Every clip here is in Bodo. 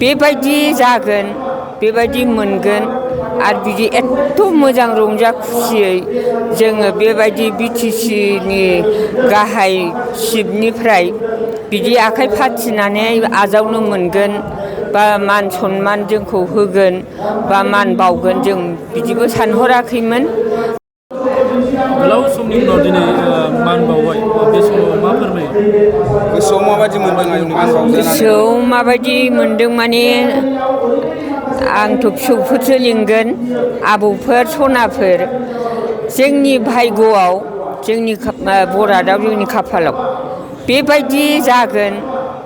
बेबायदि जागोन बेबायदि मोनगोन आरो बिदि एथ' मोजां रंजा खुसियै जोङो बेबायदि BTCनि गाहाय चिफनिफ्राय बिदि आखाइ फाथिनानै आजावनो मोनगोन बा मान सनमान जोंखौ होगोन बा मान बावगोन जों बिदिबो सानहराखैमोन। गोलाव समनि उनाव दिनै मान बावबाय बे समाव मा फोरमायो? गोसोआव माबायदि मोनदों आयंनि मान बावजानानै? गोसोआव माबायदि मोनदों माने आंथ' फिसौफोरसो लिंगोन आबौफोर सनाफोर जोंनि भाग्यआव जोंनि बरादाव जोंनि खाफालाव बेबायदि जागोन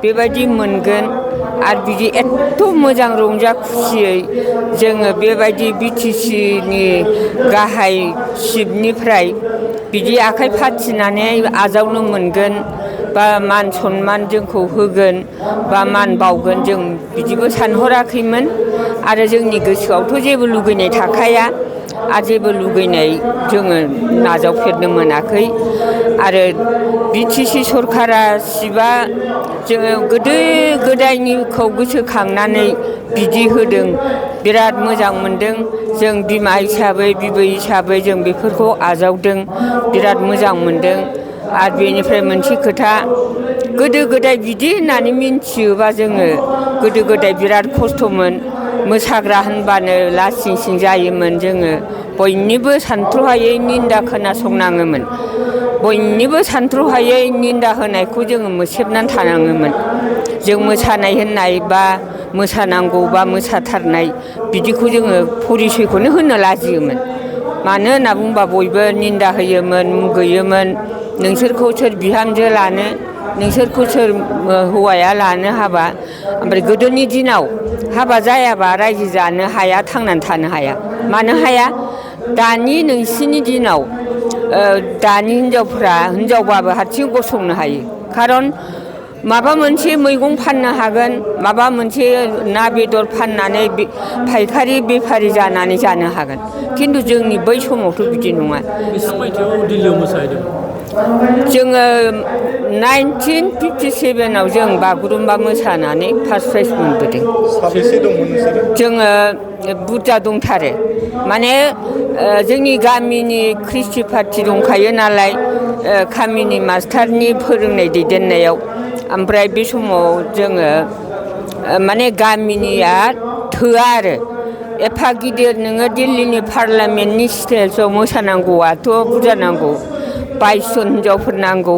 बेबायदि मोनगोन आरो बिदि एथ' मोजां रंजा खुसियै जोङो बेबायदि BTCनि गाहाय चिफनिफ्राय बिदि आखाइ फाथिनानै आजावनो मोनगोन बा मान सनमान जोंखौ होगोन बा मान बावगोन जों बिदिबो सानहराखैमोन आरो जोंनि गोसोआवथ' जेबो लुगैनाय थाखाया आरो जेबो लुगैनाय जोङो नाजावफेरनो मोनाखै आरो BTC सरकारा चिफआ जोङो गोदो गोदायनिखौ गोसोखांनानै बिदि होदों बिराद मोजां मोनदों जों बिमा हिसाबै बिबै हिसाबै जों बेफोरखौ आजावदों बिराद मोजां मोनदों आरो बेनिफ्राय मोनसे खोथा गोदो गोदाय बिदि होननानै मिन्थियोबा जोङो गोदो गोदाय बिराद खस्थ'मोन मोसाग्रा होनबानो लासिं सिं जायोमोन जोङो बयनिबो सानथ्र'हायै निन्दा खोनासंनाङोमोन बयनिबो सानथ्र'हायै निन्दा होनायखौ जोङो मोसेबनानै थानाङोमोन जों मोसानाय होननाय बा मोसानांगौ बा मोसाथारनाय बिदिखौ जोङो परिसयखौनो होनो लाजियोमोन मानो होनना बुंबा बयबो निन्दा होयोमोन मुगैयोमोन नोंसोरखौ सोर बिहामजो लानो नोंसोरखौ सोर हौवाया लानो हाबा ओमफ्राय गोदोनि दिनाव हाबा जायाबा रायजो जानो हाया थांनानै थानो हाया मानो हाया दानि नोंसिनि दिनाव दानि हिनजावफ्रा हिनजावबाबो हारसिं गसंनो हायो खारन माबा मोनसे मैगं फाननो हागोन माबा मोनसे ना बेदर फाननानै फायखारि बेफारि जानानै जानो हागोन खिन्थु जोंनि बै समावथ' बिदि नङा। बेसेबां मायथाइयाव दिल्लीयाव मोसाहैदोंमोन? जोङो 1957आव जों बागुरुम्बा मोसानानै फार्स्ट प्राइज मोनबोदों। साबेसे दंमोन नोंसोरो? जोङो बुरजा दंथारो माने जोंनि गामिनि ख्रिस्टि पार्टि दंखायो नालाय गामिनि मास्टारनि फोरोंनाय दैदेननायाव ओमफ्राय बे समाव जोङो माने गामिनिया थोआ आरो एफा गिदिर नोङो दिल्लीनि पार्लामेन्टनि स्टेजाव मोसानांगौआथ' बुरजा नांगौ 22 जन हिनजावफोर नांगौ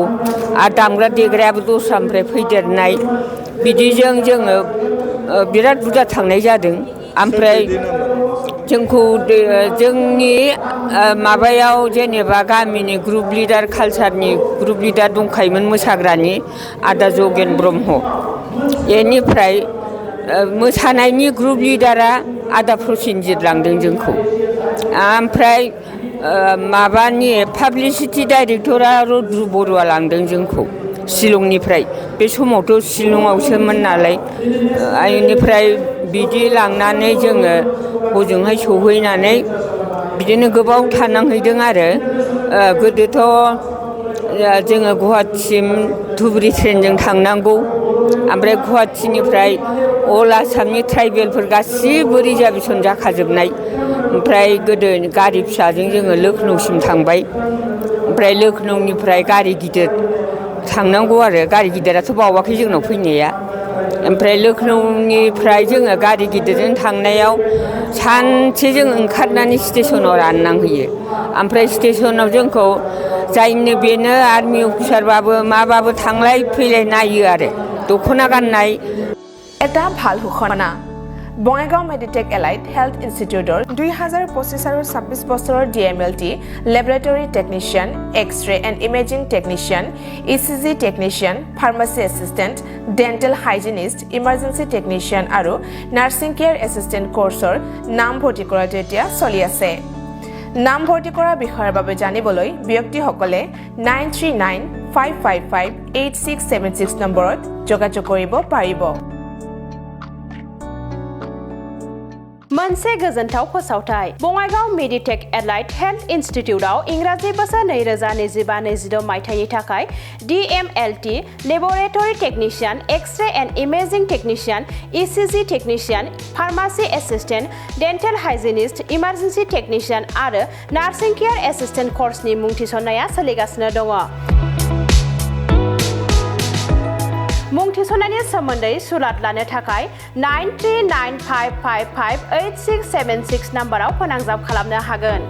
आरो दामग्रा देग्रायाबो दस्रानिफ्राय फैदेरनाय बिदिजों जोङो बिराद बुरजा थांनाय जादों ओमफ्राय जोंखौ जोंनि माबायाव जेनेबा गामिनि ग्रुप लिडार कालसारनि ग्रुप लिडार दंखायोमोन मोसाग्रानि आदा जगेन ब्रह्म बेनिफ्राय मोसानायनि ग्रुप लिडारा आदा प्रसेनजित लांदों जोंखौ ओमफ्राय माबानि पाब्लिसिटि डाइरेक्टरा रुद्रु बरुवा लांदों जोंखौ शिलंनिफ्राय बे समावथ' शिलंआवसोमोन नालाय बेनिफ्राय बिदि लांनानै जोङो हजोंहाय सहैनानै बिदिनो गोबाव थानांहैदों आरो गोदोथ' जोङो गुवाहाटिसिम धुबुरि ट्रेनजों थांनांगौ ओमफ्राय गुवाहाटिनिफ्राय अल आसामनि ट्राइबेलफोर गासिबो रिजार्भेसन जाखाजोबनाय ओमफ्राय गोदो गारि फिसाजों जोङो लखनौसिम थांबाय ओमफ्राय लखनौनिफ्राय गारि गिदिर थांनांगौ आरो गारि गिदिराथ' बावाखै जोंनाव फैनाया ओमफ्राय लखनौनिफ्राय जोङो गारि गिदिरजों थांनायाव सानसे जों ओंखारनानै स्टेसनाव राननांहैयो ओमफ्राय स्टेसनाव जोंखौ जायनो बेनो आर्मि अफिसारबाबो माबाबो थांलाय फैलाय नायो आरो दख'ना गाननाय এটা ভাল ঘোষণা বঙাইগাঁও মেডিটেক এলাইট হেলথ ইনষ্টিটিউটৰ 2025 আৰু 26 বছৰৰ DMLT laboratory technician X-ray and imaging technician ECG technician pharmacy assistant dental hygienist emergency technician আৰু নাৰ্ছিং কেয়াৰ এছিষ্টেণ্ট কোৰ্চৰ নাম ভৰ্তি কৰাটো এতিয়া চলি আছে নাম ভৰ্তি কৰাৰ বিষয়ৰ বাবে জানিবলৈ ব্যক্তিসকলে 9395558676 নম্বৰত যোগাযোগ কৰিব পাৰিব मोनसे गोजोनथाव फोसावथाय बङाइगाव मेडिटेक एलाइड हेल्थ इनस्टिट्यूटआव इंराजि बोसोर 2025-26 मायथाइनि थाखाय DMLT laboratory technician, X-ray and imaging technician, ECG technician, pharmacy assistant, dental hygienist, emergency technician आरो नार्सिं केयार एसिस्टेंट कर्सनि मुं थिसननाया सोलिगासिनो दङ। मुं थिसननायनि सोमोन्दै सुलाद लानो थाखाय 9395558676 नाम्बाराव फोनांजाब खालामनो हागोन।